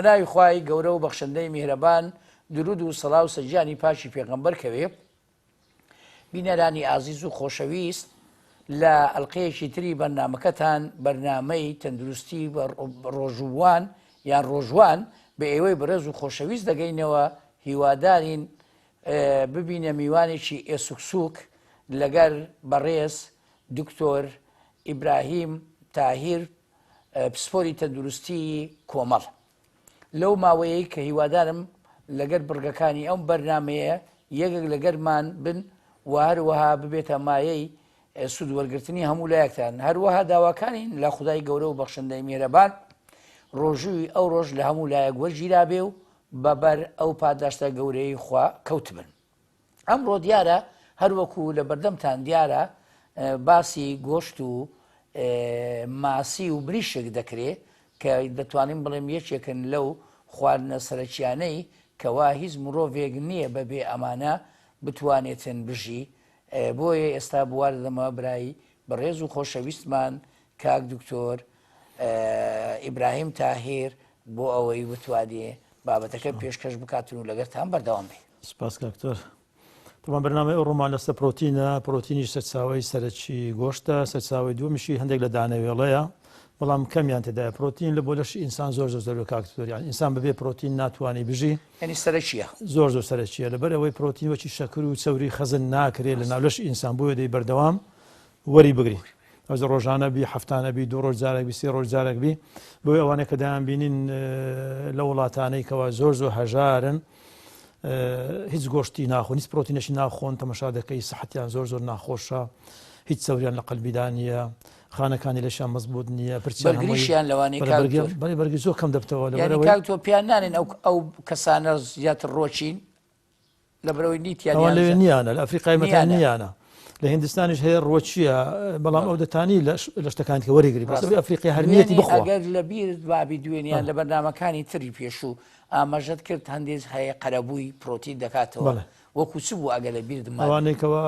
بەناوی خوای گەورە و بەخشندەی میهرەبان درود و سڵاو سەر گیانی پاکی پێغەمبەر کەوێ. بینەرانی ئازیز و خۆشەویست لە ئەلقەیەکی تری بەرنامەکەتان بەرنامەی تەندروستی ڕۆژووان یان ڕۆژوان بە ئێوەی بەڕێز و خۆشەویست دەگەینەوە هیوادارین ببینە میوانێکی ئێسک سووک لەگەر بەڕێز دکتۆر ئیبراهیم تاهیر پسپۆری تەندروستی کۆمەڵ. لەو ماوەیەی کە هیوادارم لەگەر بڕگەکانی ئەم بەرنامەیە یەکێک لەگەرمان بن و هەروەها ببێتە مایەی سوود وەرگرتنی هەموو لایەکتان هەروەها داواکارین لە خودای گەورە و بەخشندەی میهرەبان ڕۆژووی ئەو ڕۆژ لە هەموو لایەک وەرگیرابێ و بەبەر ئەو پاداشتە گەورەی خوا کەوتبن. ئەمڕۆ دیارە هەروەکو لە بەردەمتان دیارە باسی گۆشت و ماسی و مریشک دەکرێ کە دەتوانین بڵێم یەکێکن لەو خواردنە سەرەکیانەی کەوا هیچ مرۆڤێک نییە بەبێ ئەمانە بتوانێتن بژی بۆیە ئێستا بوار دەدەمە برای بەڕێز و خۆشەویستمان کاک دکتۆر ئیبراهیم تاهیر بۆ ئەوەی بتوانێ بابەتەکە پێشکەش بکاتن و لەگەرتان بەردەوام بێ. سپاس کاک دکتۆر. تەبعەن بەرنامەی ئەوڕۆمان لەسەر پرۆتینە، پرۆتینیش سەرچاوەی سەرەکی گۆشتە، سەرچاوەی دووەمیشی هەندێک لە دانەوێڵەیە، بەڵام کەمیان تێدایە. پرۆتین لە بۆ لەشی ئینسان زۆر زۆر زەرورە کاک دکتۆر، یانی ئینسان بەبێ پرۆتین ناتوانێ بژی. یانی سەرەکییە. زۆر زۆر سەرەکییە، لەبەر ئەوەی پرۆتین وەکی شەکر و چەوری خەزن ناکرێ لە ناو لەشی ئینسان، بۆیە دەی بەردەوام وەری بگری. ئەوجا ڕۆژانە بی، هەفتانە بی، دوو ڕۆژ جارێک بی، سێ ڕۆژ جارێک بی، بۆیە ئەوانەی کە دەیان بینین لە وڵاتانەی کەوا زۆر زۆر هەژارن هیچ گۆشتی ناخۆن هیچ پرۆتینەشی ناخۆن تەمەشا دەکەی سەحەتیان زۆر زۆر ناخۆشە هیچ چەوریان لە قەلبیدا نییە خانەکانی لەشیان مەزبوط نییە پرچیان بەرگریشیان لەوانەیە بەڵێ کاک بەرگی دکتۆر. بەڵێ بەرگری زۆر کەم دەبتەوە یانی لەبەرئەوەی کاک تۆ پێیان نانێن ئەو ئەو کەسانە زیاتر ڕۆچین لەبەرئەوەی نیتیان ئەوان یان لەوێ نییانە لە ئەفریقای مەتان نییانە. نییانە لە هیندستانیش هەیە ڕوەکییە بەڵام ئەو دەتانی لە شتەکانی کە وەریگری بەس ڕاستە. ئەفریقی هەر نیەتی دوێنێ بخوا ئەگەر لە بیرت بابی دوێنیان لە بەرنامەکانی تری پێشوو ئاماژەت کرد هەندێک هەیە قەرەبووی پرۆتین دەکاتەوە بەڵێ. وەکو چ بوو ئەگەر لە بیرت مابێ؟ ئەوانەی کەوا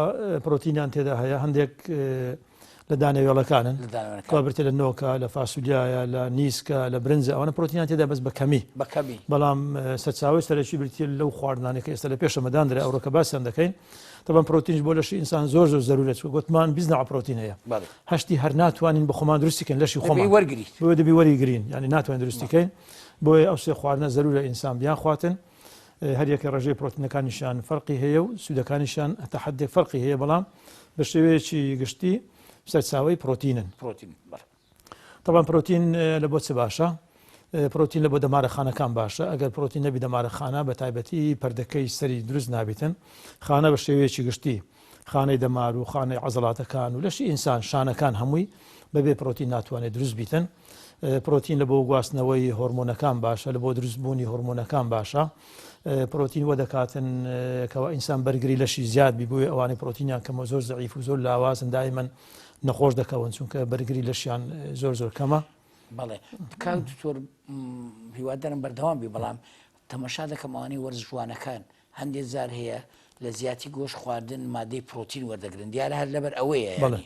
پرۆتینیان تێدا هەیە هەندێک لە دانەوێڵەکانن لە دانەوێڵەکان. کەوا بریتیە لە نۆکە لە فاسولیایە لە نیسکە لە برنجە ئەوانە پرۆتینیان تێدا بەس بە کەمی بە کەمی. بەڵام سەرچاوەی سەرەکی بریتیە لەو خواردنانەی کە ئێستا لە پێشەمە داندرا ئەوڕۆ کە باسیان دەکەین تەبعەن پرۆتینیش بۆ لەشی ئینسان زۆر زۆر زەرورە چونکە گوتمان 20 نەوع پرۆتین هەیە بەڵێ. هەشتی هەر ناتوانین بە خۆمان دروستی کەین لەشی دەبێ خۆمان وەرگریت. بۆیە دەبی وەریگرین یانی ناتوانین دروستی کەین بۆیە ئەو سێ خواردنە زەرورە ئینسان بیانخواتن هەریەکە ڕێژەی پرۆتینەکانیشیان فەرقی هەیە و سوودەکانیشیان هەتا حدێک فەرقی هەیە بەڵام بە شێوەیەکی گشتی سەرچاوەی پرۆتینن. پرۆتین بەڵێ. تەبعەن پرۆتین لە بۆ چ باشە؟ پرۆتین لە بۆ دەمارەخانەکان باشە ئەگەر پرۆتین نەبی دەمارەخانە بە تایبەتی پەردەکەی سەری دروست نابیتن خانە بە شێوەیەکی گشتی خانەی دەمار و خانەی عەزەڵاتەکان و لەشی ئینسان شانەکان هەمووی بەبێ پرۆتین ناتوانێت دروست بیتن پرۆتین لە بۆ گواستنەوەی هۆرمۆنەکان باشە لە بۆ دروست بوونی هۆرمۆنەکان باشە پرۆتین وە دەکاتن کەوا ئینسان بەرگری لەشی زیاد بی بۆیە ئەوانەی پرۆتینیان کەمە زۆر زەعیف و زۆر لاوازن دایمەن نەخۆش دەکەون چونکە بەرگری لەشیان زۆر زۆر کەمە. بەڵێ کاک دکتۆر هیوادارم بەردەوام بی بەڵام تەمەشا دەکەم ئەوانەی وەرزشوانەکان هەندێک جار هەیە لە جیاتی گۆشت خواردن مادەی پرۆتین وەردەگرن دیارە هەر لەبەر ئەوەیە بەڵێ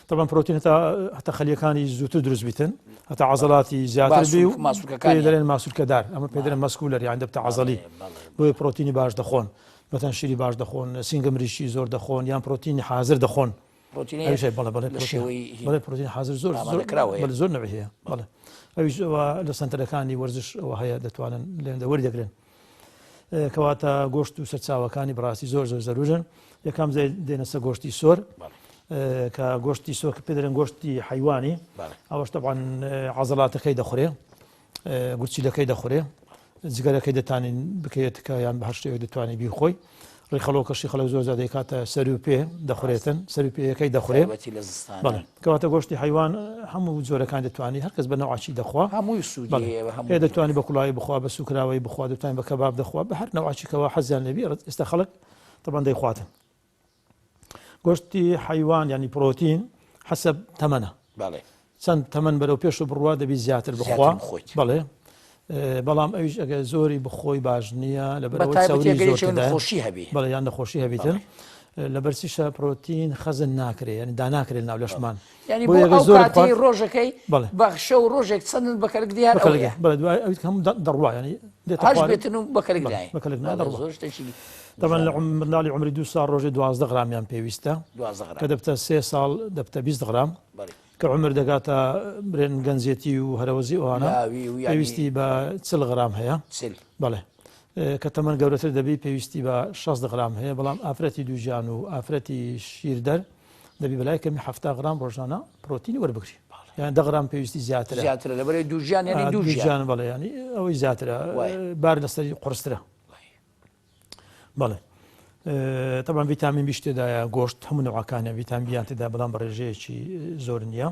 طبعا پرۆتین هەتا هەتا خەلیەکانی زووتر دروست بیتن هەتا عەزەڵاتی زیاتر بی و ماسولکەکان پێ دەرێن ماسولکەدار ئەمە پێ دەرێن muscular یان دەبتە عەزەڵی بۆیە پرۆتینی باش دەخۆن بەتەن شیری باش دەخۆن سینگە مریشکی زۆر دەخۆن یان پرۆتینی حازر دەخۆن پرۆتینی ئەویش هەیە بەڵێ بەڵێ لە شێوەی بەڵێ پرۆتین حازر زۆر زۆر ئامادەکراوە هەیە. بەڵێ زۆر نەوعی هەیە بەڵێ ئەویش ئەوە لە سەنتەرەکانی وەرزش ئەوە هەیە دەتوانن لێندە وەری دەگرن کەواتە گۆشت و سەرچاوەکانی بەڕاستی زۆر زۆر زەرورن یەکەم زێ دێنە سەر گۆشتی سۆر کە گۆشتی سۆر کە پێ دەڵێن گۆشتی حیوانی ئەوەش طبعا عەزەڵاتەکەی دەخورێ گورچیلەکەی دەخورێ جگەرەکەی دەتانین بکەیت کە یان بە هەر شتێک دەتوانانی بیخۆی ڕیخەڵۆکەشی خەڵک زۆر زیاد دەیکاتە سەر و پێ دەخورێتن سەر و پێیەکەی دەخورێ تایبەتی لە زستانان. بەڵێ کەواتە گۆشتی حەیوان هەموو جۆرەکان دەتوانی هەر کەس بە نەوعەکی دەخوا هەمووی سوودی بەڵێ هەیە بە هەموو ئێ دەتوانی بە کوڵاوی بخوا بە سووکراوەی بخوا دەتوانی بە کەباب دەخوا بە هەر نەوعەکی کەوا حەزیان لێ بی ئێستا خەڵک تەبعەن دەیخواتن گۆشتی حەیوان یانی پرۆتین حەسەب تەمەنە بەڵێ چەند تەمەن بەرەو پێش و بڕوا دەبی زیاتر بخوا زیاتر بخۆیت. بەڵێ بەڵام ئەویش ئەگەر زۆری بخۆی باش نییە لەبەرئەوەی بەتایبەتی چەوری ئەگەر زۆر یەکێک تێدایە نەخۆشی هەبێ بەڵێ یان نەخۆشی هەبیتن بەڵێ. لەبەر چیشە پرۆتین خەزن ناکرێ یعنی داناکرێت ناو لەشمان یعنی بۆ ئەو زۆر کاتەی ڕۆژەکەی بەخشە و ڕۆژێک چەندت بە کەلک دیار ئەوەیە بەڵێ دوای ئەویت هەموو دەڕوا یعنی دێتە هەش بێتن و بە کەلک دای بە کەلک نا دەڕوا زۆر شتێکی طبعا لە منداڵی عمری دوو ساڵ ڕۆژێ 12 غرامیان پێویستە کە دەبتە سێ ساڵ دەبتە 20 غرام کە عمر دەگاتە برێن گەنجێتی و هەرەوەزی ئەوانە پێویستی بە 40 غرام هەیە بەڵێ کە تەمەن گەورەتر دەبی پێویستی بە 60 غرام هەیە بەڵام ئافرەتی دووگیان و ئافرەتی شیردەر دەبی بەلای کەمی 70 غرام ڕۆژانە پرۆتینی وەربگری یان دە غرام پێویستی زیاترە زیاترە لەبەرەی دووگیان یعنی دووگیان بەڵێ ینی ئەوەی زیاترە بار لەسەری قرسترە بەڵێ تەبعەن ڤیتامین بیش تێدایە گۆشت هەموو نەوعەکانە ڤیتامین بیان تێدا بەڵام بە ڕێژەیەکی زۆر نییە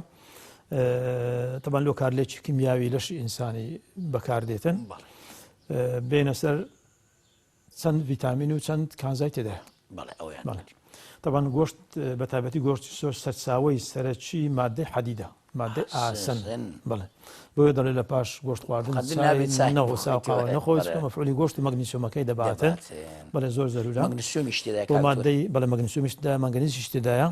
تەبعەن لۆ کارلێکی کیمیاوی لەشی ئینسانی بەکاردێتن بێنە سەر چەند ڤیتامین و چەند کانزای تێدایە تەبعەن گۆشت بە تایبەتی گۆشتی سۆر سەرچاوەی سەرەکی مادەی حەدیدە مادەی ئاسن بڵێ بۆیە دەڵێ لە پاش گۆشت خواردن نەوسا قاوە نەخۆی چکە مەفعولی گۆشت و مەگنیسیۆمەکەی دەباتن بەڵێ زۆر زەرورە مادەی بەڵێ مەگنیسیۆمیش تێدایە مەنگەنیزیش تێدایە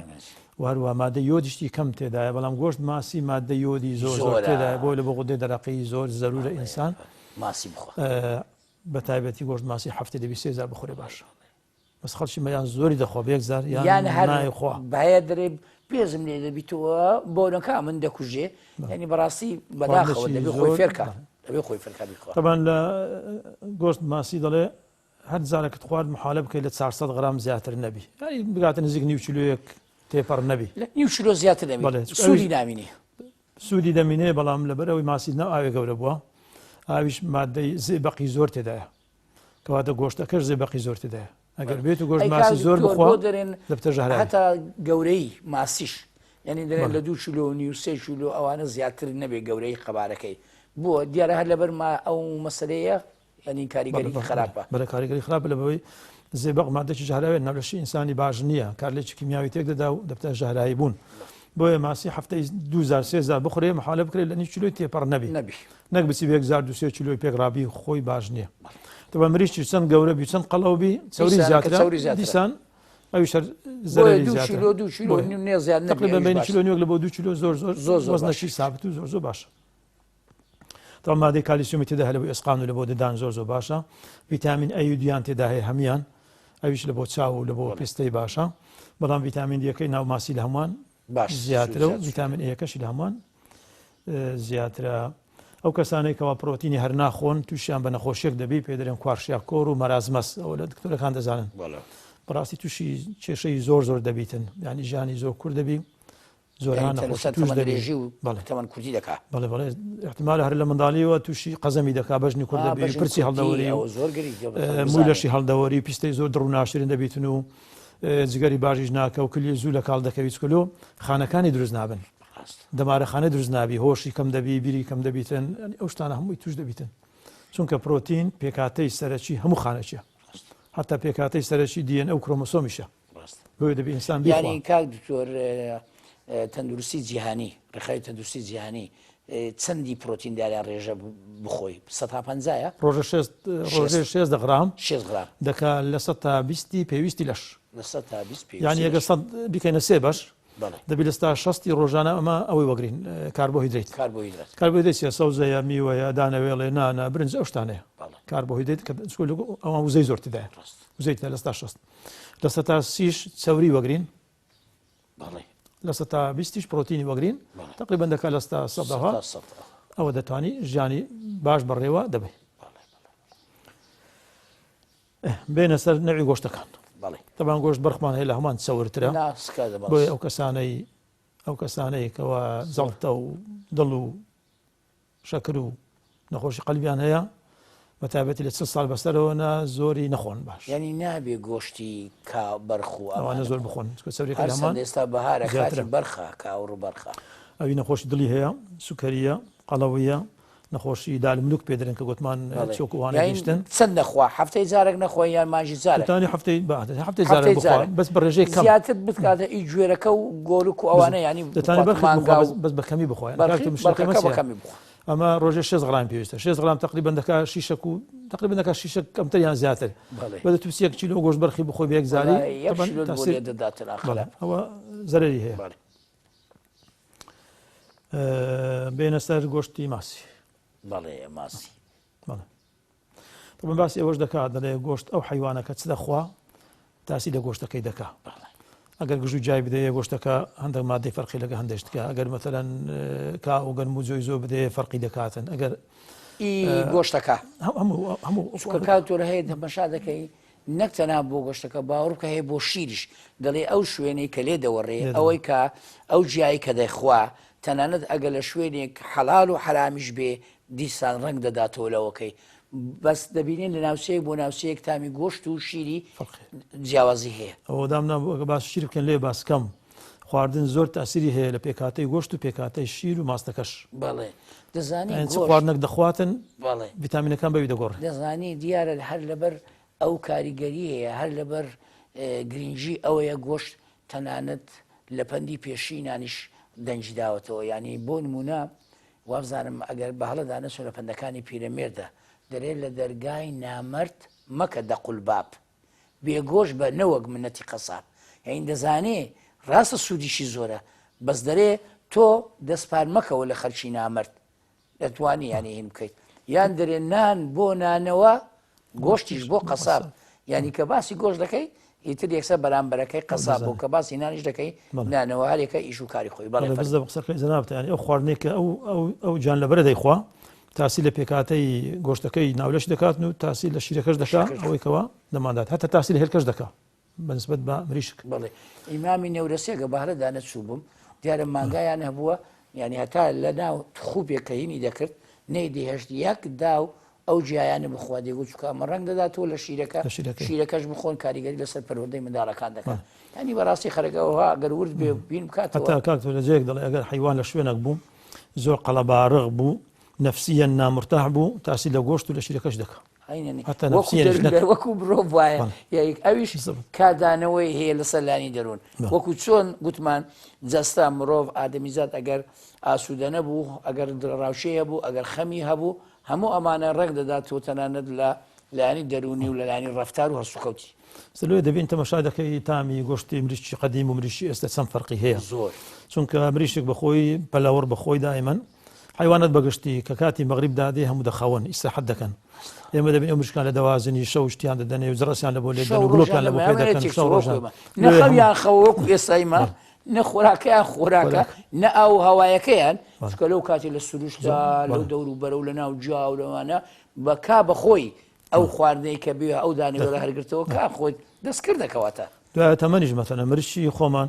و هەروە مادە یۆدیشتی کەم تێدایە بەڵام گۆشت ماسی مادە یۆدی زۆر زۆر تێدایە بۆ لە بۆ غودەی دەرەقی زۆر زەرورە ئینسان ماسی بخوا بە تایبەتی گۆشت ماسی هەفتە دەبی سێ جار بخورێ باشە بەس خەڵکی مە یان زۆری دەخوا بە یەک جار یان هەر نایخوا باە دەرێ پێزم لێ دەبیتەوە بۆنەکە من دەکوژێ یعنی بەڕاستی بەداخەوە دەبێ خۆی فێرکە دەبێ خۆی فێرکە بیخوا طبعا لە گۆشت ماسی دەڵێ هەر جارێکت خوارد محالە بکەیت لە 400 غرام زیاتر نەبی یعنی بگاتە نزیک نیو کیلۆیەک تێپەڕ نەبی لە نیو کیلۆ زیاتر نەبی بەڵێ سوودی نامینێ سوودی دەمینێ بەڵام لەبەرئەوەی ماسی ناو ئاوێ گەورە بووە ئاویش مادەی زئبەقی زۆر تێدایە کەواتە گۆشتەکەش زئبەقی زۆر تێدایە ئەگەر بێت و گۆشت ماسی زۆر بخوا دەبتە ژەهراوی هەتا گەورەی ماسیش یعنی دەرێن لە دوو کیلۆ و نیو سێ کیلۆ ئەوانە زیاتر نەبێ گەورەی قەبارەکەی بۆ دیارە هەر لەبەر ما ئەو مەسەلەیە یعنی کاریگەری خراپە. بەڵێ کاریگەری خراپە لەبەوەی زێبەق مادەکی ژەهراویە ناو لەشی ئینسانی باش نییە کارلێکی کیمیاوی تێک دەدا و دەبتە ژەهراوی بوون بۆیە ماسی هەفتەی دوو جار سێ جار بخورێ محالە بکرێت لە نیو کیلۆی تێپەڕ نەبی نەبی نەک بچی بە یەک جار دوو سێ کیلۆی پێک ڕابی خۆی باش نییە تەبا مریشکی چەند گەورە بی چەند قەڵەو بی چەوری دیسان کە زیاترە چەوری زیاترە. دیسان ئەویش هەر بۆیە زەرەری دوو زیاترە کیلۆ دوو کیلۆ بۆیە نیو نێ زیاد نەبی تقریبا ئەویش بەینی باشە کیلۆ نیوێک لە بۆ دوو کیلۆ زۆر زۆر زۆر زۆر وەزنەکی باشە سابت و زۆر زۆر باشە تەبعەن مادەی کالیسیۆمی تێدا هەیە لە بۆ ئێسقان و لە بۆ ددان زۆر زۆر باشە ڤیتامین ئەی و دیان تێدا هەیە هەموان ئەویش لە بۆ چاو و لە بۆ پێستەی باشە بەڵام ڤیتامین دیەکەی ناو ماسی لە هەمووان باش زیاترە و ڤیتامین ئەیەکەشی لە هەمووان زیاترە ئەو کەسانەی کەوا پرۆتینی هەر ناخۆن تووشیان بە نەخۆشیێک دەبی پێ دەرێن کوارشیاکۆر و مەرازمەس ئەوە لە دکتۆرەکان دەزانن بەڕاستی تووشی کێشەی زۆر زۆر دەبیتن ینی ژیانی زۆر کورت دەبی زۆران نەخۆشی توش دەبی درێژی و تەمەن کورتی دەکا بەڵێ بەڵێ احتمال هەر لە منداڵیەوە تووشی قەزەمی دەکا بەژنی کورد دەبی پرچی هەڵدەوەری و زۆر مووی لەشی هەڵدەوەری پیستەی زۆر دڕ و ناشرین دەبیتن و جگەری باشیش ناکە و کلی زوو لە کاڵ دەکەویت کلو خانەکانی دروست نابن دەمارە خانە دروست نابی هۆشی کەم دەبی بیری کەم دەبیتن ئەو شتانە هەمووی توش دەبیتن چونکە پرۆتین پێکاتەی سەرەکی هەموو خانەکیە حتا پێکاتەی سەرەکی دیێن ئەو کرۆمۆسۆمیشە بۆیە دەبێ ئینسان بیخوا. یانی کاک دکتۆر تەندروستی جیهانی ڕێکخراوی تەندروستی جیهانی چەندی پرۆتین دارە ڕێژە بخۆی سەتا پەنجایە ڕۆژە شێست ڕۆژێ شێست غرام شێست غرام دەکا لە سەد تا بیستی پێویستی لەش لە سەد تا 20 پێویستی یانی ئەگەر لەش. سەد بیکەینە سێ بەش بەڵێ. دەبی لە ستا شەستی ڕۆژانە ئەمە ئەوەی وەگرین کاربۆهیدرەیت کاربۆهیدرات کاربۆهیدرەیت چیە سەوزەیە میوەیە دانەوێڵێ نانە برنج ئەو شتانەیە بەڵێ. کاربۆهیدرەیت کە چونکە ئەوان وزەی زۆر تێدایە ڕاست. وزەی تێدایە لە ستا شەست لە سەتا سیش چەوری وەگرین بەڵێ لە سەتا بیستیش پرۆتینی وەگرین تقریبا دەکا لە ستا سەدەها ئەوە دەتوانی ژیانی باش بەڕێوە دەبێ بێنە سەر نەوی گۆشتەکان تەبان گۆشت بەرخمان هەیە لە هەمان چەورترە بۆیە ئەو کەسانەی ئەو کەسانەی کەەوە زەڵتە و دڵ و شەکر و نەخۆشی قەلبیان هەیە بە تایبەتی لە 40 ساڵ بەسەرەوە نا زۆری نەخۆن باش. یانی نابێ گۆشتی کا بەرخ و ئەوانە زۆر بخۆن چونکە چەوریەکە لە هەمان هەرچەند ئێستا بەهارە کاتی زیاترە. بەرخە کاوڕ و بەرخە. ئەوی نەخۆشی دڵی هەیە، سوکەریە، قەڵەویە، نەخۆشی دالملوک پێ دەرێن کە گوتمان چۆک و وانە گەیشتن. چەند نەخوا هەفتەی جارێک نەخوا یان مانگی جارێک؟ دەتوانی هەفتەی با هەفتەی جارێک بخوا بەس بە ڕێژەی کەم. زیاتر بتکاتە ئی گوێرەکە و گۆلک و ئەوانە یانی دەتوانی بەرخیش بخوا بەس بە کەمی بخوا بەرخەکە بە کەمی بخوا. ئەمە ڕۆژێ شێست غرام پێویستە شێست غرام تقریبا دەکا شیشەک و تقریبا دەکا شیشەک کەمتر یان زیاتر بە دەتوو یەک کیلۆ گۆشت بەرخی بخۆی بە یەک جاری دەداتن ئەوە زەرەری هەیە. بێنە سەر گۆشتی ماسی. بەڵێ ماسی. بەڵێ. طبعا باسی ئەوەش دەکات دەڵێ گۆشت ئەو حیوانەکە چ دەخوا تاسی لە گۆشتەکەی دەکا ئەگەر گژو جای بدەیە گۆشتەکە هەندێک مادەی فەرقی لەگە هەندێشتکە ئەگەر مەتەلەن کا و گەرم و جۆی زۆر بدەیە فەرقی دەکاتن ئەگەر گۆشتەکە هەموو هەموو چونکە تۆ هەیە تەمەشا دەکەی نەک تەنها بۆ گۆشتەکە باوەڕ بکە هەیە بۆ شیریش دەڵێ ئەو شوێنەی کە لێ دەوەڕێ ئەوەی کە ئەو جیایی کە دەیخوا تەنانەت ئەگەر لە شوێنێک حەڵال و حەرامیش بێ دیسان ڕەنگ دەداتەوە لەوەکەی بەس دەبینین لە ناوچەیەک بۆ ناوچەیەک تامی گۆشت و شیری جیاوازی هەیە. ئەوە دامنا بوو ئەگە باس شیر بکەن لێ باس کەم خواردن زۆر تاسیری هەیە لە پێکهاتەی گۆشت و پێکهاتەی شیر و ماستەکەش. بەڵێ دەزانی یانی چ خواردنەک دەخواتن بەڵێ ڤیتامینەکان بەوی دەگۆڕێ. دەزانی دیارە هەر لەبەر ئەو کاریگەریەیە هەر لەبەر گرنگی ئەوەیە گۆشت تەنانەت لە پەندی پێشینانیش دەنگی داوەتەوە یانی بۆ نمونە وابزانم ئەگەر بە هەڵەدا نەچم لە پەندەکانی پیرەمێردە دەرێ لە دەرگای نامەرد مەکە دەقولباب بێ گۆشت بە نەوەک منەتی قەساب یانی دەزانێ ڕاستە سوودیشی زۆرە بەس دەرێ تۆ دەست پار مەکەوە لە خەرکی نامەرد دەتوانی یانی هین بکەیت یان دەرێ نان بۆ نانەوە گۆشتیش بۆ قەساب یعنی کە باسی گۆشت دەکەی ئیتر یەکسەر بەرامبەرەکەی قەساب بوو کە باسی نانیش دەکەی نانەوە هەرێکە ئیش و کاری خۆی بەڵێ بەس قسەکەی جەنابت یعنی ئەو خواردنێک کە ئەو ئەو ئەو گیان لەبەرە دەیخوا تاسی لە پێکاتەی گۆشتەکەی ناولەش دەکاتن و تاسی لە شیرەکەش دەکا ئەوەی کەوا دەماندات هەتا تاسی لە هێلکەش دەکا بەنسبەت بە مریشک. بەڵێ ئیمامی نەورەسێکە بەهرە دانەچوو بووم دیارە مانگایان هەبووە یعنی هەتا لە ناو تخوبێک کە هینی دەکرد نەیدەهێشت یەک داو ئەو جیایانە بخوا دەیگوت چونکە ئەمە ڕەنگ دەداتەوە لە شیرەکە لە شیرەکەی. شیرەکەش بخۆن کاریگەری لەسەر پەروەردەی منداڵەکان دەکات یعنی بەڕاستی خەرەکە ئەوها ئەگەر ورد بێ بین بکاتەوە هەتا کاک تۆ لە جێیەک دەڵێ ئەگەر حەیوان لە شوێنێک بوو زۆر قەڵەبارغ بوو نەفسیەن نامرتاح بوو تاسی لە گۆشت و لە شیرەکەش دەکا حتى نفسيا وەکو مرۆڤ وایە ئەویش کاردانەوەی هەیە لەسەر لانی دەروون وەکو چۆن گوتمان جەستە مرۆڤ ئادەمیزاد ئەگەر ئاسوودە نەبوو ئەگەر دڵەڕاوکێ هەبوو ئەگەر خەمی هەبوو هەموو ئەمانە ڕێک دەدات و تەنانەت لە لایەنی دەروونی و لە لایەنی ڕەفتار و هەڵسوکەوتی. سلوێ دەبین تەمەشا دەکەی تامی گۆشتی مریشکی قەدیم و مریشکی ئێستا چەند فەرقی هەیە زۆر چونکە مریشک بەخۆی پەلەوەڕ بەخۆی دایمەن حیوانات بەگشتی کە کاتی مەغریب دادێ هەموو دەخەون ئیسراحەت دەکەن ئێمە دەبین ئەو مریشکان لە دەوازنی شەو شتیان دەدەنێ و جڕەسیان لە بۆ لێدەن و گڵۆپیان لە بۆ پێ دەکەن شەو ڕۆژان نە خەویان خەوە وەکو ئێستای مە نە خۆراکەیان خۆراکە نە ئاو و هەوایەکەیان چونکە لەو کاتی لە سروشتا لەو دەور و بەرە و لە ناو جیا و لەوانە بە کا بەخۆی ئەو خواردنەی کە بێ ئەو دانەوێڵە هەرگرتەوە کا خۆی دەستکردە کەواتە. دوایە تەمەنیش مەسەلەن مریشکی خۆمان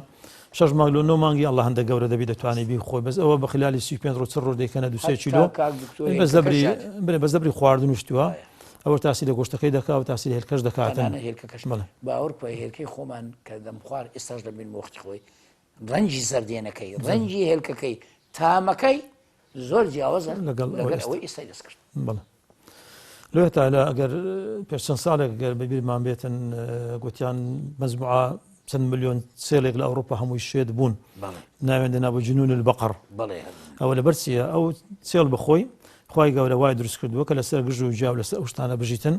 شەش مانگ لۆ نۆ مانگی ئەڵڵا هەندە گەورە دەبی دەتوانی بیخۆی بەس ئەوە بە خلالی 35 ڕۆژ چ ڕۆژ دەیکەنە دو سێ کیلۆ بەس زەبری بڵێ بە زەبری خواردن و شتووە ئەوە تاسی لە گۆشتەکەی دەکا و تاسی لە هێلکەش دەکاتن هێلکەکەش باوەڕ بکە هێلکەی خۆمان کە دەمخوارد ئێستاش دەبین وەختی خۆی ڕەنگی زەردێنەکەی ڕەنگی هێلکەکەی تامەکەی زۆر جیاوازە لەگەڵ ئەوەی ئێستای دەستکرد بەڵێ لۆیە تالا ئەگەر پێش چەند ساڵێک گەر بەبیرمان بێتن گوتیان مەزموعە چەند ملیۆن سێلێک لە ئەوروپا هەمووی شێت بوون ناوێن دەنا بۆ جنون البقر ئەوە لەبەر چییە ئەو چێڵ بەخۆی خی گەورە وای دروست کردووە کە لەسەر گژ و جیاو لەسەر ئەو شتانە بژیتن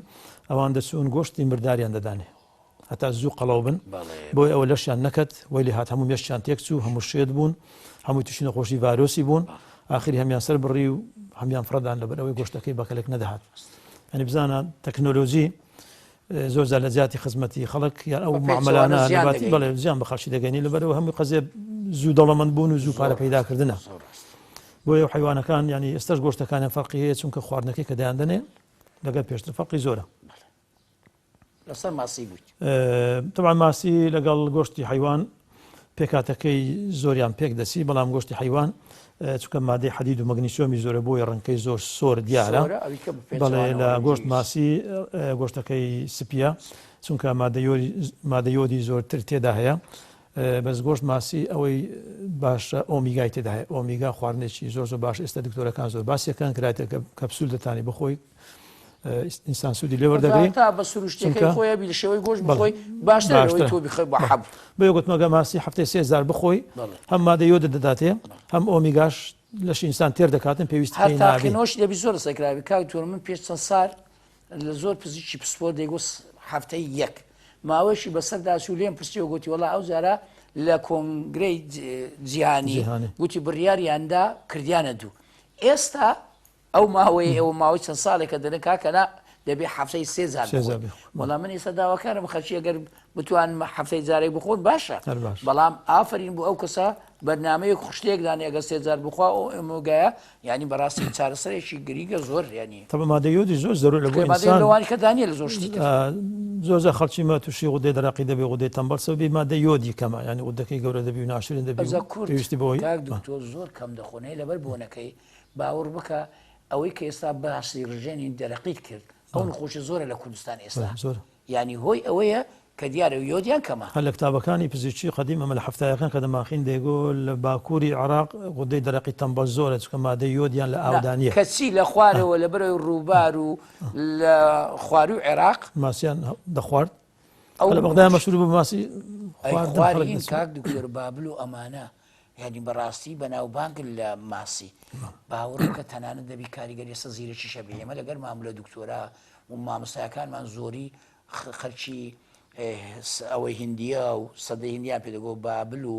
ئەوان دەچوون گۆشتی مرداریان دەدانێ هەتا زوو قەڵەو بن بۆی ئەوە لەشیان نەکەت وەی لێ هات هەموو مێشکیان تێک چوو هەموو شێت بوون هەمووی تووشی نەخۆشی ڤایرۆسی بوون ئاخری هەمیان سەر بڕی و هەمیان فڕەدان لەبەر ئەوەی گۆشتەکەی بەکەلک نەدەهات ئەنی بزانە تەکنۆلۆژی زۆر جار لە جیاتی خزمەتی خەڵک یان ئەو معاملانە بەڵێ زیان بە خەڵکی دەگەنی لەبەرەوە هەموو قەزێ زوو دەوڵەمەند بوون و زوو پارە پەیداکردنە بۆیە حیوانەکان ینی ئێستاش گۆشتەکانیان فەرقی هەیە چونکە خواردنەکەی کە دەیاندەنێ لەگەر پێشتر فەرقی زۆرە. لەسەر ماسی بوویت. تەبعەن ماسی لەگەڵ گۆشتی حەیوان پێکهاتەکەی زۆریان پێک دەچی بەڵام گۆشتی حەیوان چونکە مادەی حەدید و مەگنیسیۆمی زۆرە بۆیە ڕەنگەکەی زۆر سۆر دیارە بەڵێ لە گۆشت ماسی گۆشتەکەی سپیە چونکە مادە یۆدی زۆرتر تێدا هەیە. بەس گۆشت ماسی ئەوەی باشە ئۆمیگای تێدا هەیە ئۆمیگا خواردنێکی زۆر زۆر باش ئێستا دکتۆرەکان زۆر باسیەکان کرایتە کەپسول دەتانی بخۆی ئینسان سوودی لێ وەردەگری تا بە سروشتەکەی خۆی بی لە شێوەی گۆشت بخۆی باشتر لەوەی تۆ بخۆی بە حەب بۆیە گوتمەگە ماسی هەفتەی سێ جار بخۆی هەم مادە یۆدت دەداتێ هەم ئۆمیگاش لەش ئینسان تێر دەکاتن پێویست هەر تاقینەوەش دەبی زۆر لەسەر کراوی کاک دکتۆر من پێش چەند سار لە زۆر پزیشکی پسپۆر دەیگوت هەفتەی یەک ماوەیەکی بەسەردا چوو لێم پرسیەوە گوتی وەڵا ئەو جارە لە کۆنگرەی جیهانی گوتی بڕیاریاندا کردیانە دوو ئێستا ئەو ماوەیە ئێوە ماوەی چەند ساڵێکە دەرن کاکە نا دەبێ هەفتەی سێ جار بخۆی وەڵا من ئێستا داواکارم خەرچی ئەگەر بتوانم هەفتەی جارێک بخۆن باشە بەڵام ئافرین بۆ ئەو کەسە بەرنمەیەک خوشتێک دانێ ئەگەر سێ جار بخوا ئەو ئۆمێگایە یعنی بەڕاستی چارەسەرێکی گرینگە زۆر یعنی تەبە مادە یۆدی زۆر زەرور لە بۆ ئینسان لەوانی کە دانیە لە زۆر شتی تر زۆر زۆر خەڵکی مە تووشی غودەی دەرەقی دەبێ غودەی تەمبەڵ سەبەبی مادە یۆدی کەمە یعنی غودەکەی گەورە دەبی و ناشرین دەبی ئەوجا کورد پێویستی بەوەی کاک دکتۆر زۆر کەم دەخۆن هەیە لەبەر بۆنەکەی باوەڕ بکە ئەوەی کە ئێستا باسی ڕژێنی دەرەقیت کرد ئەو نەخۆشی زۆرە لە کوردستان ئێستا زۆر یانی هۆی ئەوەیە کە دیارە یۆدیان کەمە. هەر لە کتابەکانی پزیشکی قەدیم ئەمە لە حەفتایەکان کە دەمانخین دەیگۆ لە باکووری عێراق غودەی دەرەقی تەمبەڵ زۆرە چونکە مادەی یۆدیان لە نا ئاودا نییە. کەچی لە خوارەوە لە بەرەوەی ڕووبار و لە خوارووی عێراق. ماسیان دەخوارد. ئەو هەر لە بەغدایە مەشهوور بوو بە ماسی ئەی خواردن خوار خەڵک هین دەچوو. کاک دکتۆر بابل و ئەمانە یانی بەڕاستی بەناوبانگن لە ماسی باوەڕ بکە تەنانەت دەبی کاریگەری لەسەر زیرەکیش هەبێ ئێمە لەگەر ماملە دکتۆرا و مامۆستاکانمان زۆری خەرکی ئەوەی هندیە و سەدەی هندیان پێ دەگۆ بابل و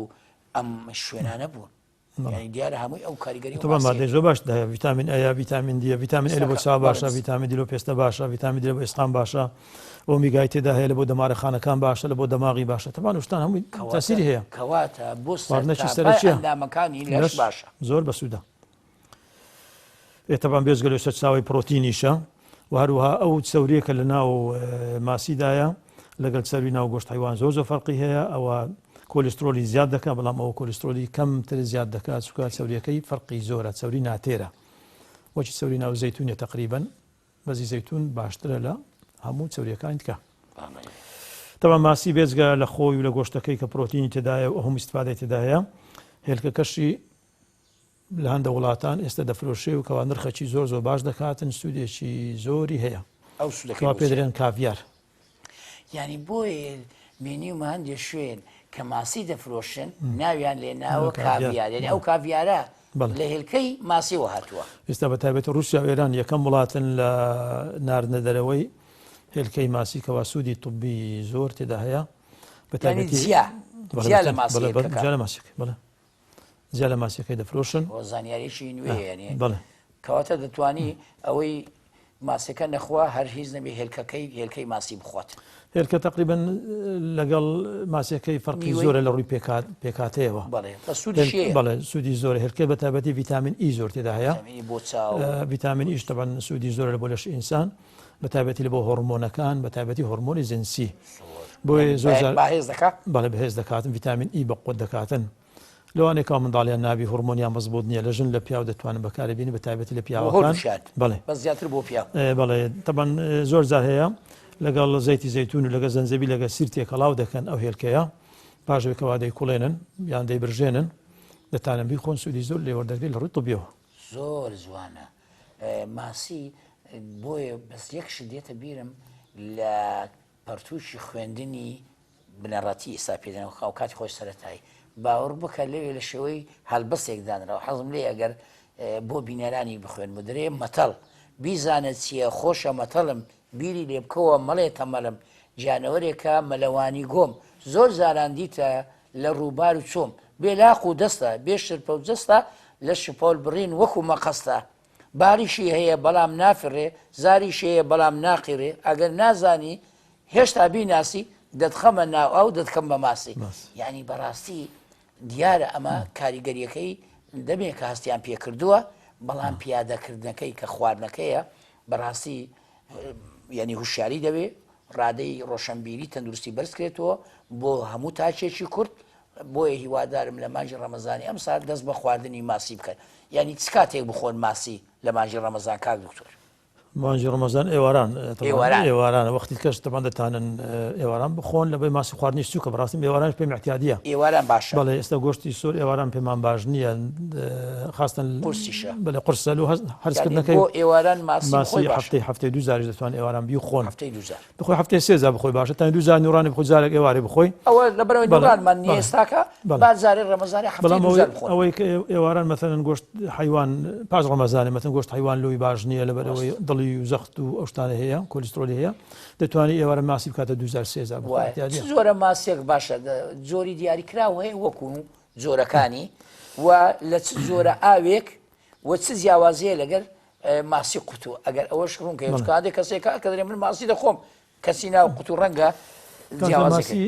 ئەم شوێنانە بوون یانی دیارە هەمووی ئەو کاریگەری تۆ مادەی زۆر باش دایە ڤیتامین ئەیە ڤیتامین دیە ڤیتامین ئە لە بۆ چاو باشە ڤیتامین دی لۆ پێستە باشە ڤیتامین دی لە بۆ ئێسقان باشە ئۆمیگای تێدا هەیە لە بۆ دەمارە خانەکان باشە لە بۆ دەماغی باشە تەبان شتان هەمووی تەسیری هەیە کەواتە بۆ خواردنێکی سەرەکیە ئەندامەکانی لەش باشە زۆر بەسوودە تەبان بێجگە لەو سەرچاوەی پرۆتینیشە و هەروەها ئەو چەوریە کە لە ناو ماسیدایە لەگەڵ چەوری ناو گۆشت حیوان زۆر زۆر فەرقی هەیە ئەوە کۆلیسترۆلی زیاد دەکات بەڵام ئەوە کۆلیسترۆلی کەمتر زیاد دەکات چونکە چەوریەکەی فەرقی زۆرە چەوری ناتێرە وەکی چەوری ناو زەیتونە تقریبا بەزی زەیتون باشترە لە هەموو چەوریەکانی تکە. تەبا ماسی بێجگە لە خۆی و لە گۆشتەکەی کە پرۆتینی تێدایە و هەموو ئیسفادەی تێدایە هێلکەکەشی لە هەندە وڵاتان ئێستا دەفرۆشێ و کەوا نرخەکی زۆر زۆر باش دەکاتن سوودێکی زۆری هەیە ئەو سوودەکەی کەوا بۆ پێ چیە؟ دەرێن کاڤیار. یانی بۆیە بینیومە هەندێ شوێن کە ماسی دەفرۆشن ناویان لێ ناوە کاڤیار یانی ئەو کاڤیارە لە هێلکەی ماسیەوە هاتووە. ئێستا بە تایبەتی ڕووسیا و ئێران یەکەم وڵاتن لە ناردنە دەرەوەی هێلکەی ماسی کەوا سوودی طبی زۆر تێدا هەیە بە تایبەتی جیا جیا لە ماسی جیا لە ماسیەکە بەڵێ جیا لە ماسیەکەی دەفرۆشن. ئەوە زانیاریی نوێیە یانی بەڵێ. کەواتە دەتوانی ئەوەی ماسیەکە نەخوا هەر هیچ نەبێ هێلکەکەی هێلکەی ماسی بخوات. هێلکە تەقریبەن لەگەڵ ماسیەکەی فەرقی زۆرە لە ڕووی پێکات پێکاتەیەوە. بەڵێ بە سوودیشی هەیە. بەڵێ سوودی زۆرە هێلکە بە تایبەتی ڤیتامین ئی زۆر تێدا هەیە. ڤیتامین ئی بۆ چاو. ڤیتامین ئیش تەبعەن سوودی زۆرە لە بۆ لەش ئینسان بە تایبەتی لە بۆ هۆرمۆنەکان بە تایبەتی هۆرمۆنی جنسی. بۆیە زۆر جار بەهێز دەکا؟ بەڵێ بەهێز دەکاتن ڤیتامین ئی بەقوەت دەکاتن. لەوانەیە کە منداڵیان نابی هۆرمۆنیان مەزبوط نییە لە ژن لە پیاو دەتوانن بەکاری بینی بە تایبەتی لە پیاوەکان بەڵێ بەس زیاتر بۆ پیاو بەڵێ تەبەن زۆر جار هەیە لەگەڵ زەیتی زەیتون و لەگەڵ زەنجەبی لەگەڵ سیر تێکەڵاو دەکەن ئەو هێلکەیە پاش کەوا دەیکوڵێنن یان دەیبرژێنن دەتانن بیخۆن سوودی زۆر لێوەردەگری لە ڕووی طبیەوە. زۆر جوانە ماسی بۆیە بەس یەک شت دێتە بیرم لە پەرتووکی خوێندنی بنەڕەتی ئێستا پێ دەڵێن ئەوکاتی خۆی سەرەتایی باوەڕ بکە لەوێ لە شێوەی هەلبەستێک دانراوە حەزم لێیە ئەگەر بۆ بینەرانی بخوێنم دەرێ مەتەڵ بیزانە چییە خۆشە مەتەڵم بیری لێ بکەوە مەڵێ تەمەڵم گیانەوەرێکە مەلەوانی گۆم زۆر جاران دیتە لە ڕووبار و چۆم بێ لاق و دەستە بێ شرپە و جەستە لە شپۆل بڕین وەکو مەقەستە باریشی هەیە بەڵام نافڕێ، زاریشی هەیە بەڵام ناقیڕێ، ئەگەر نازانی هێشتا بیناسی، دەتخەمە ناو ئاو دەتکەم بە ماسی. یانی بەڕاستی دیارە ئەمە کاریگەریەکەی دەمێکە هەستیان پێکردووە، بەڵام پیادەکردنەکەی کە خواردنەکەیە بەڕاستی یانی هوشیاری دەوێ، ڕادەی ڕۆشەنبیری تەندروستی بەرزکرێتەوە بۆ هەموو تاکێکی کورد، بۆیە هیوادارم لە مانگی ڕەمەزانی ئەمساڵ دەست بە خواردنی ماسی بکەن یانی چ کاتێک بخۆن ماسی لە مانگی ڕەمەزان کاک دکتۆر؟ مانگی ڕەمەزان ئێواران ئێواران ئێواران وەختی کەش تەبان دەتانن ئێواران بخۆن لەبەی ماسی خواردنی سوکە بەڕاستی ئێوارانش پێم اعتیادیە ئێواران باشە بەڵێ ئێستا گۆشتی سۆر ئێواران پێمان باش نییە خاستن قورسیشە بەڵێ قورسە لۆ هەرسکردنەکەی بۆ ئێواران ماسی ماسی هەفتەی هەفتەی دوو جاریش دەتوان ئێواران بیخۆن هەفتەی دوو جار بخۆی هەفتەی سێ جار بخۆی باشە تەنیا دوو جار نوڕانی بخۆی جارێک ئێوارێ بخۆی ئەوە لەبەرئەوەی نوڕانمان نییە ئێستاکە با جارێ ڕەمەزانێ هەفتەی بەڵام دوو جار بخۆن. ئەوەی کە ئێواران مەسەلەن گۆشت حەیوان پاش ڕەمەزانێ مەسەلەن گۆشت حەیوان لۆی باش نییە لەبەرئەوەی دڵی و زەخت و ئەو شتانە هەیە کۆلیسترۆلی هەیە دەتوانی ئێوارە ماسی بکاتە دوو جار سێ جار بخۆی وایە چ احتیاجیە. جۆرە ماسیەک باشە جۆری دیاریکراو هەیە وەکو جۆرەکانی و لە چ جۆرە ئاوێک و چ جیاوازیە لەگەر ماسی قوتوو ئەگەر ئەوەش ڕوون کەی چونکە هەندێک کەسێک کاکە دەرێ من ماسی دەخۆم کەسی ناو قوتوو ڕەنگە جیاوازەکەی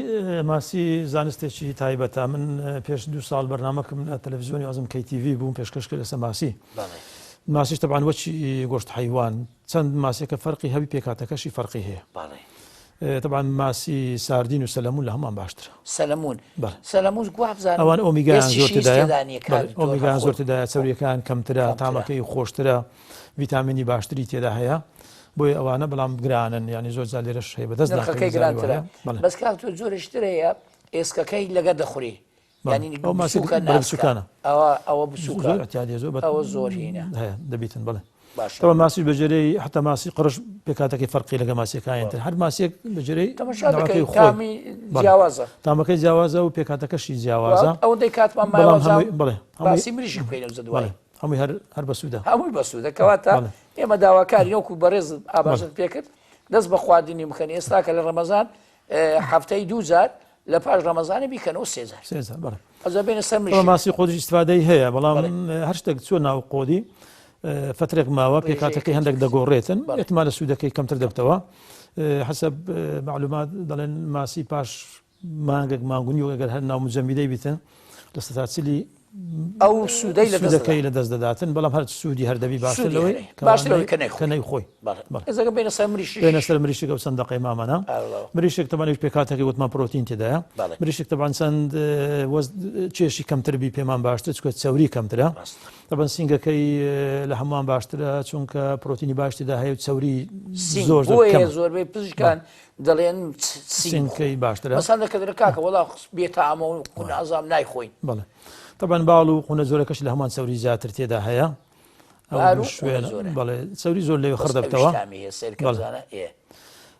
ماسی زانستێکی تایبەتە من پێش دو ساڵ بەرنامەکەم لە تەلەڤزیۆنی ئازم KTV بووم پێشکەش کرد لەسەر ماسی ماسیش تەبعەن وەچی گۆشت حەیوان چەند ماسیەکە فەرقی هەبی پێکاتەکەشی فەرقی هەیە تەبعەن ماسی ساردین و سەلەمون لە هەمووان باشترە. سەلەمون سەلەمون وابزانم ئەوان ئۆمیگایان زۆر ئێسکیشی تێدایە تێدا نییە بەڵێ کاک دکتۆر ئۆمیگایان هەر زۆر خۆی تێدایە چەوریەکان کەمترە کەمترە. تامەکەی خۆشترە ڤیتامینی باشتری تێدا هەیە بۆیە ئەوانە بەڵام گرانن یانی زۆر جار لێرەش هەیە بەدەست نرخەکەی ناکەوی زاری گرانترە وایە بەڵێ بەس کاک دکتۆر جۆرێکی تر هەیە ئێسکەکەی لەگەر دەخوری بەڵێ یانی ئەو ماسی بچووکە بەرە ناسکە بچووکانە ئەوە ئەوە بچووکە زۆر اعتیادیە زۆر بە ئەوە زۆر هینە هەیە دەبیتن بەڵێ باشە تەبعەن ماسیش بە جێرەی حتا ماسی قڕش پێکهاتەکەی فەرقی لەگە ماسیەکانی تر هەر ماسیەک بە جێرەی تەماشا دەکەی ناوەکەی خۆی تامی بەڵێ جیاوازە تامەکەی جیاوازە و پێکهاتەکەشی جیاوازە ئەوەندەی کاتمان بەڵام ماوە هەمووی بەڵێ هەمووی باسی مریشک بکەینەوە بەڵێ دوایی هەمووی هەر هەر بەسوودە هەمووی بەسوودە کەواتە بەڵێ ئێمە داواکاری وەکو بەڕێز بەڵێ ئاماژەت پێکرد دەست بە خواردنی بکەن ئێستا کە لە ڕەمەزان هەفتەی دوو جار لە پاش ڕەمەزانی بیکەنەوە سێ جار سێ جار بەڵێ ئەجا بێنە سەر بەڵام مریشک ماسی قۆدیش ئیستفادەی هەیە بەڵام بەڵێ هەر شتێک چووە ناو قۆدی فترێک ماوە ڕێژەیەکی پێکهاتەکەی هەندێک تر دەگۆڕێتن بەڵێ احتمالە سوودەکەی کەمتر دەبتەوە حسب معلومات دەڵێن ماسی پاش مانگێک مانگ و نیو ئەگەر هەر ناو مجەمیدەی بیتن لە سەتا چلی ئەو سوودەی لە دەست سوودەکەی دەدا لە دەست دەداتن بەڵام هەر سوودی هەر دەبی باشتر سوودی لەوەی هەرەیە باشتر کەوانەی لەوەی کە نەیخۆی کە نەیخۆی بەڵێ بەڵێ ئێستا بێنە سەر مریشک بێنە سەر مریشک ئەو چەند دەقەی مامانە ئەڵڵا مریشک تەبعەن ئەویش پێکهاتەکەی وتمان پرۆتین تێدایە بەڵێ مریشک تەبعەن چەند وەز کێشی کەمتر بی پێمان باشتر چونکە چەوری کەمترە ڕاست تەبعەن سینگەکەی لە هەمووان باشترە چونکە پرۆتینی باش تێدا هەیە و چەوری سینگ زۆر زۆر بۆیە کەمە زۆربەی بەڵێ پزیشکان دەڵێن سینگ بخۆ سینگەکەی باشترە مەسەلەن دەکە دەڵێ کاکە وەڵا بێتامە و قونازام نایخۆین بەڵێ تەبعەن باڵ و قونە زۆرەکەش لە هەمان چەوری زیاتر تێدا هەیە ئەو بار و قونە شوێنە زۆرە بەڵێ چەوری زۆر لەوێ بەس خڕ ئەویش دەبتەوە تامی هەیە سەیرکە بەڵێ بزانە ئێ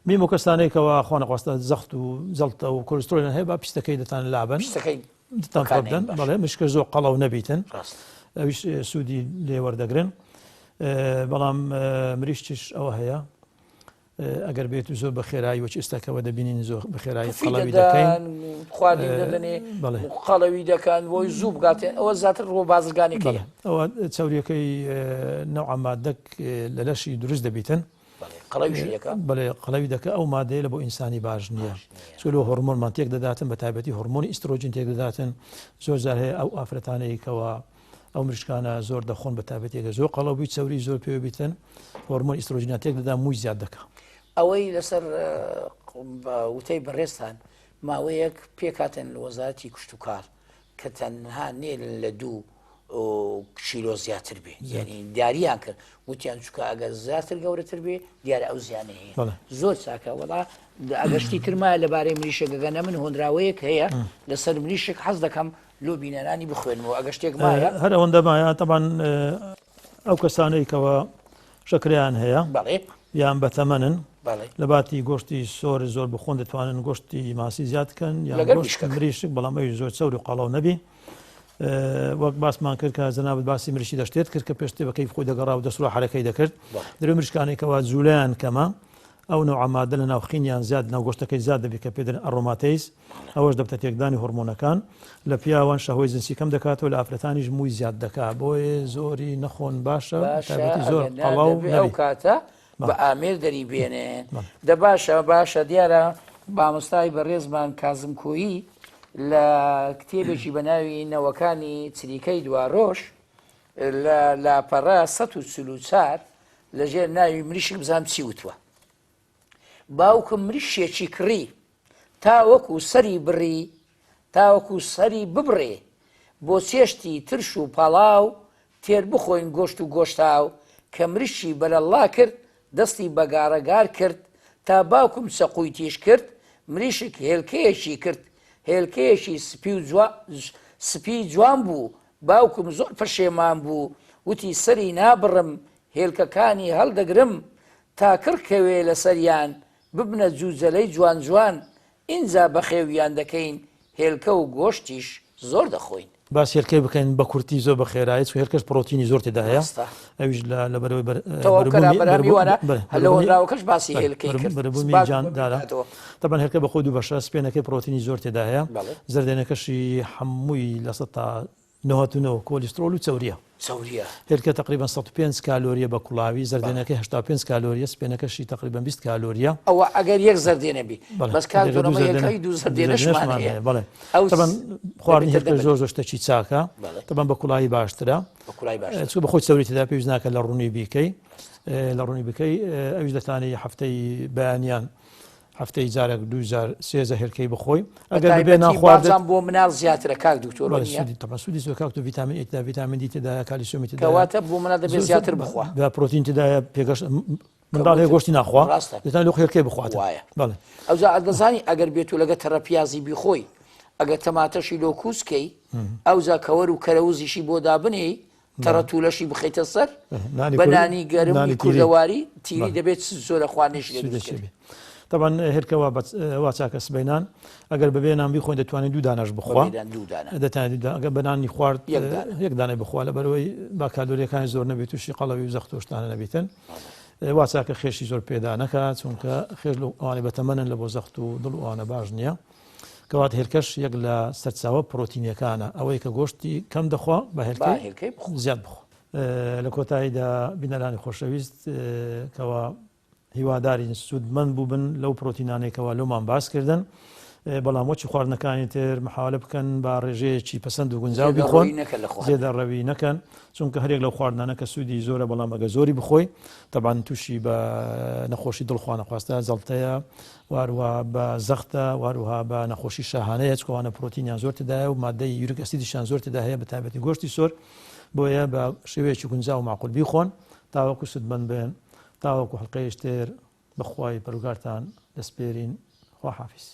میم و کەسانەی کەوا خوانەخواستە زەخت و جەڵتە و کۆلسترۆلیان هەیە با پیستەکەی دەتان لابەن پیستەکەی دەتان بەکار فڕ بدەن نەین باش بەڵێ مشکە زۆر قەڵەو نەبیتن ڕاست ئەویش سوودی لێ وەردەگرن بەڵام مریشکیش ئەوە هەیە ئەگەر بێت و زۆر بە خێرایی وەچ ئێستاکەوە دەبینین زۆر بە خێرایی توفی قەڵەوی دەکەین دەدەن خواردن دەدەنێ بەڵێ قەڵەوی دەکەن بۆی زوو بگاتێن ئەوە زیاتر ڕۆ بازرگانیەکەیە بەڵێ ئەوە چەوریەکەی نەوعە مادەک لە لەشی دروست دەبیتن بەڵێ قەڵەویشی دەکا بەڵێ قەڵەوی دەکا ئەو مادەیە لە بۆ ئینسانی باش نییە باش نییە چونکە لۆ هۆرمۆنمان تێک دەداتن بە تایبەتی هۆرمۆنی ئیسترۆجین تێک دەداتن زۆر جار هەیە ئەو ئافرەتانەی کەوا ئەو مریشکانە زۆر دەخۆن بە تایبەتی ئەگەر زۆر قەڵەو بووی چەوری زۆر پێوە بیتن هۆرمۆن ئیسترۆجینیان تێک دەدا مووی زیاد دەکا. ئەوەی لەسەر وتەی بەڕێزتان ماوەیەک پێکهاتن وەزارەتی کشتوکاڵ کە تەنها نێلن لە دوو کیلۆ زیاتر بێ یعنی دیاریان کرد وتیان چکە ئەگەر زیاتر گەورەتر بێ دیارە ئەو زیانە هەیە زۆر چاکە وڵا ئەگەشتی ترمایە لەبارەی مریشەکەگەنە من هۆنراوەیەک هەیە لەسەر مریشک حەز دەکەم لۆ بینەرانی بخوێنمەوە ئەگەر شتێک مایە. هەر ئەوەندە مایە تەبعەن ئەو کەسانەی کەوا شەکرەیان هەیە بەڵێ یان بەتەمەنن بەڵێ لە باتی گۆشتی سۆر زۆر بخۆن دەتوانن گۆشتی ماسی زیاد کەن یان لەگەر گۆشت مریشکەکە. مریشک بەڵام ئەویش زۆر چەور و قەڵەو نەبی وەک باسمان کرد کە جەنابت باسی مریشکی دەشتێت کرد کە پێشتر بە کەیف خۆی دەگەڕا و دەست و حرەکەی دەکرد بەڵێ. درێ مریشکانەی کەوا جوولەیان کەمە ئەو نەوعە مادە لە ناو خینیان زیاد ناو گۆشتەکەی زیاد دەبێت کە پێ دەلێن aromatase ئەوەش دەبتە تێکدانی هۆرمۆنەکان لە پیاوان شەهوەی جنسی کەم دەکاتەوە لە ئافرەتانیش مووی زیاد دەکا بۆیە زۆری نەخۆن باشە باشە تایبەتی زۆر ئەگەر نا قەڵەو دەبێ ئەو نەبی کاتە بە بەڵێ ئامێر دەری بێنێن بەڵێ. دە باشە باشە دیارە مامۆستای بەڕێزمان کازم کۆیی لە کتێبێکی بە ناوی نەوەکانی چریکەی دواڕۆژ لە لاپەڕە 144 لەژێر ناوی مریشک بزانم چی وتوە. باوکم مریشکێکی کڕی تاوەکو سەری بڕی تاوەکو سەری ببڕێ بۆ چێشتی ترش و پەڵاو تێر بخۆین گۆشت و گۆشتاو کە مریشکی بەرەڵڵا کرد دەستی بە گاڕەگار کرد، تا باوکم چەقووی تیژ کرد، مریشک هێلکەیەکی کرد، هێلکەیەکی سپی و جوا سپی جوان بوو، باوکم زۆر پەشێمان بوو، وتی سەری نابڕم، هێلکەکانی هەڵدەگرم، تا کڕ کەوێ لەسەریان، ببنە جوجەلەی جوان جوان، ئینجا بەخێویان دەکەین، هێلکە و گۆشتیش زۆر دەخۆین. باس هێلکەی بکەین بە کورتی زۆر بە خێرایی چونکە هێلکەش پڕۆتینی زۆر تێدا هەیە ڕاستە. ئەویش لە لەبەرەوەی بەر تەواو کەرا بەربوومی بەرهەمی بەربوو وانە بەرێ هەر لە بەربوومی هۆنراوەکەش باسی بەرێ هێلکەی کرد بەربوومی باس جان دارە بەربوومی تەبعەن هێلکە بە خۆی دوو بەشە سپێنەکەی پڕۆتینی زۆر تێدا هەیە بەڵێ. زەردێنەکەشی حەمووی 99% کۆلیسترۆل و چەوریە. چەوریە. هێلکە تەقریبەن 105 کالۆریە بە کوڵاوی، زەردێنەکەی 85 کالۆریە، سپێنەکەشی تەقریبەن 20 کالۆریە. ئەوە ئەگەر یەک زەردێنە بی بەس کاک ئەگەر دوو دۆنەمە زەردێنە یەکەی دوو زەردێنەشمان زەردێنەشمان هەیە هەیە بەڵێ. ئەو تەبعەن خواردنی دەبێتە هێلکە دەبل. زۆر زۆر شتەکی چاکە بەڵێ. تەبعەن بە کوڵاوی باشترە. بە کوڵاوی باشترە. چونکە بە خۆی چەوری تێدا پێویست ناکە لە ڕوونی بیکەی لە ڕوونی بکەی ئەویش دەتانی هەفتەی بەیانیان هەفتەی جارێک دوو جار سێ جار هێلکەی بخۆی ئەگەر ببێ بەتایبەتی ناخواردت بازان بۆ مناڵ زیاترە کاک دکتۆر بەڵێ نییە؟ سوودی تەبعەن سوودی زۆر کاک تۆ ڤیتامین ئەی تێدا ڤیتامین دی تێدایە کالیسیۆمی تێدایە کەواتە بۆ مناڵ دەبێت زۆر زۆر زیاتر بخوا بە پرۆتین تێدایە پێگەش منداڵ هەیە کە وتت گۆشتی ناخوا ڕاستە دەتوانێت لۆ هێلکەی بخواتن وایە بەڵێ ئەوجا دەزانی ئەگەر بێت و لەگە تەڕە پیازی بیخۆی ئەگەر تەماتەشی لۆ کوز کەی ئەوجا کەوەر و کەرەوزیشی بۆ دابنێی تەڕە تولەشی بخەیتە سەر بە نانی گەرمی کوردەواری تیری دەبێت چ زۆرە خوانێکی لێ دروست کەی. تەبعەن هێلکە وا وا چاکە سبەینان ئەگەر بەبێ نان بیخۆین دەتوانێت دوو دانەش بخوا دەتوانێت دوو دانە ئەگەر بە نانی خوارد یەک دانەی بخوا لەبەرئەوەی با کالۆریەکانی زۆر نەبێت تووشی قەڵەوی و زەخت و شتانە نەبیتن وا چاکە خێشی زۆر پێدا نەکا چونکە خێش لە ئەوانەی بەتەمەنن لە بۆ زەخت و دڵ و ئەوانە باش نییە. کەواتە هێلکەش یەک لە سەرچاوە پرۆتینیەکانە، ئەوەی کە گۆشتی کەم دەخوا با هێلکەی زیاد بخوا. لە کۆتاییدا بینەرانی خۆشەویست کەوا هیوادارین سوودمەند بووبن لەو پرۆتینانەی کەوا لۆمان باس کردن بەڵام وەچی خواردنەکانی تر محاولە بکەن با ڕێژەیەکی پەسەند و گونجاو بخۆن زێدە ڕەوی نەکەن چونکە هەرێک لەو خواردنانە کە سوودی زۆرە بەڵام ئەگە زۆری بخۆی تەبان تووشی بە نەخۆشی دڵخوانەخواستە جەڵتەیە و هەروەها بە زەختە و هەروەها بە نەخۆشی شاهانەیە چونکە ئەوانە پرۆتینیان زۆر تێدایە و مادەی uric acid یشیان زۆر تێدا هەیە بە تایبەتی گۆشتی سۆر بۆیە بە شێوەیەکی گونجاو و مەعقول بیخۆن تاوەکو سوودمەند بن تاوەکو حەڵقەیەکی تر بە خوای پەروەردگارتان دەسپێرین خواحافیز.